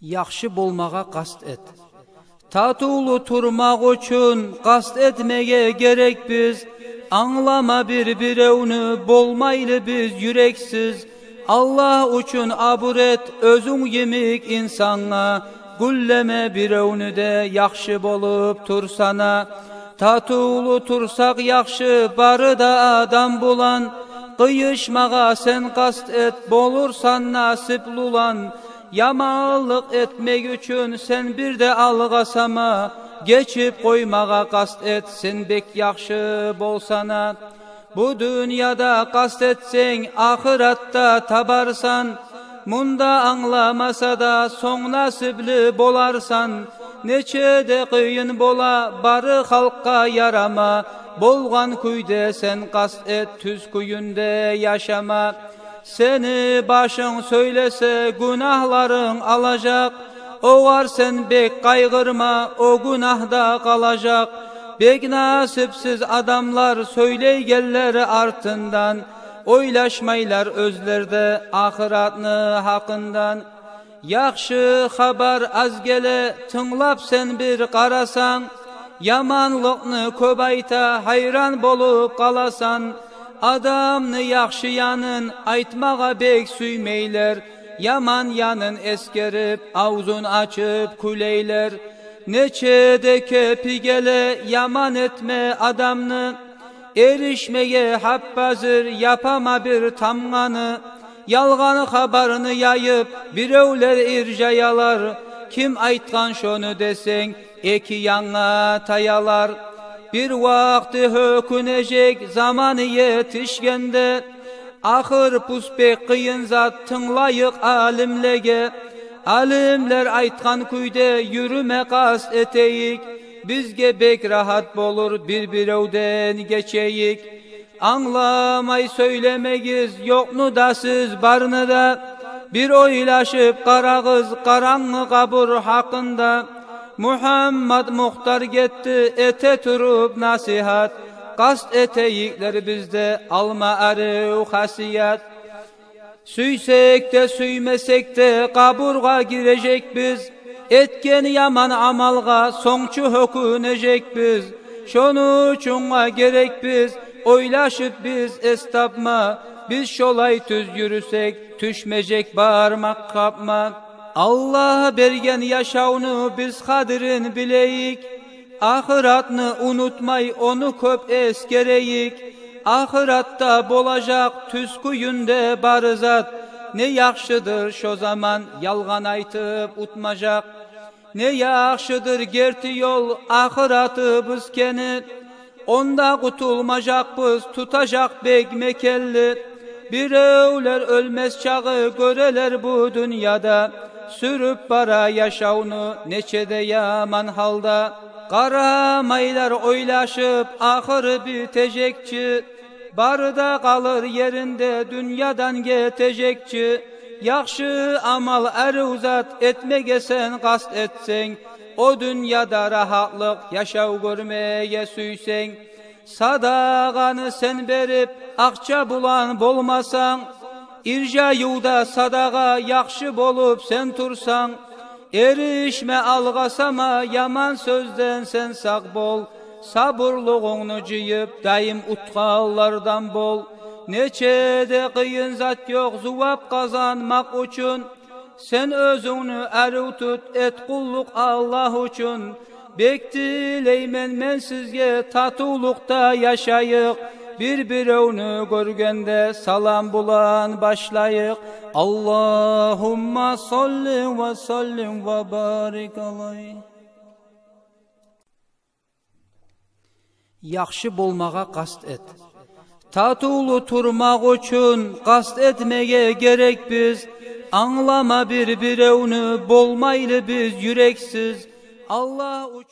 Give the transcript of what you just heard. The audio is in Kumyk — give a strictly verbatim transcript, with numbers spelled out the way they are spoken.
Яхшы болмагъа къаст эт. Татывлу турмакъ учун къаст этмеге герекбиз. Англама бир-биревню, болмайлы биз юрексиз. Аллагь учун абур эт оьзюнг йимик инсангъа. Гюнлеме биревню де, яхшы болуп тур сана. Татывлу турсакъ яхшы бары да адам булан. Къыйышмагъа сен къаст эт, болурсан насипли улан. Яманлыкъ этмек учун сен бир де алгъасама. Гечип къоймагъа къаст эт, сен бек яхшы болсана. Бу дюньяда къаст этсенг, ахыратда табарсан. Мунда англамаса да, сонг насипли боларсан. Нече де къыйын бола, бары халкъгъа ярама. Болгъан кюйде сен къаст эт, тюз кюйюнде яшама. Сени башынг сёйлесе, гюнагьларынг алажакъ. Огъар сен бек къайгъырма, о гюнагь да къалажакъ. Бек насипсиз адамлар сёйлейгенлер артындан, ойлашмайлар оьзлер де ахыратны гьакъындан. Яхшы хабар аз геле, тынглап сен бир къарасанг. Яманлыкъны кёп айта, гьайран болуп къаласан. Адамны яхшы янын айтмагъа бек сюймейлер, яман янын эсгерип, авзун ачып кюлейлер. Нече де кепи геле яман этме адамны. Эришмеге гьап-гьазир, япама бир тамгъаны. Ялгъан хабарны яйып, биревлер иржаялар. Ким айтгъан шону десенг, эки янгъа таялар. Бир вакъти гьёкюнежек заманы етишгенде. Ахыр пус бек къыйын зат, тынглайыкъ алимлеге. Алимлер айтгъан кюйде юрюме къаст этейик. Бизге бек рагьат болур, бир-биревден гечейик. Англамай сёйлемегиз ёкъну да сиз, барны да. Бир ойлашып къарагъыз къарангы къабур гьакъында. Мугьаммат Мухтар гетди эте туруп насигьат. Къаст этейиклер биз де алма арив хасият. Сюйсек де, сюймесек де, къабургъа гирежекбиз. Этген яман амалгъа сонг чу гьёкюнежекбиз. Шону учунгъа герекбиз ойлашып биз эс тапма. Биз шолай тюз юрюсек, тюшмежек бармакъ къапма. Аллагь берген яшавну биз къадирин билейик. Ахыратны унутмай, ону кёп эсгерейик. Ахыратда болажакъ тюз кюйюнде бары зат. Не яхшыдыр шо заман ялгъан айтып утмажакъ. Не яхшыдыр герти ёл ахыратыбыз кени. Онда къутулмажакъбыз, тутажакъ бек мекенли. Биревлер оьлмес чагъы гёрелер бу дюньяда. Сюрюп бара яшавну нече де яман гьалда. Къарамайлар ойлашып, ахыры битежекчи. Бары да къалыр еринде, дюньядан гетежекчи. Яхшы амал арив зат этмеге сен къаст этсенг, о дюньяда рагьатлыкъ яшав гёрмеге сюйсенг. Садагъаны сен берип, акъча булан болмасанг, иржаювда садагъа яхшы болуп сен турсанг, эришме, алгъасама, яман сёзден сен сакъ бол. Сабурлугъунгну жыйып, дайым утгъанлардан бол. Нече де къыйын зат ёкъ зувап къазанмакъ учун. Сен оьзюнгню арив тут, эт къуллукъ Аллагь учун. Бек тилеймен мен сизге, татывлукъда яшайыкъ. Бир-биревню гёргенде салам булан башлайыкъ. Аллагьумма салли ва саллим ва барик алайгь. Яхшы болмагъа къаст эт. Татывлу турмакъ учун къаст этмеге герекбиз. Англама бир-биревню, болмайлы биз юрексиз. Аллагь учун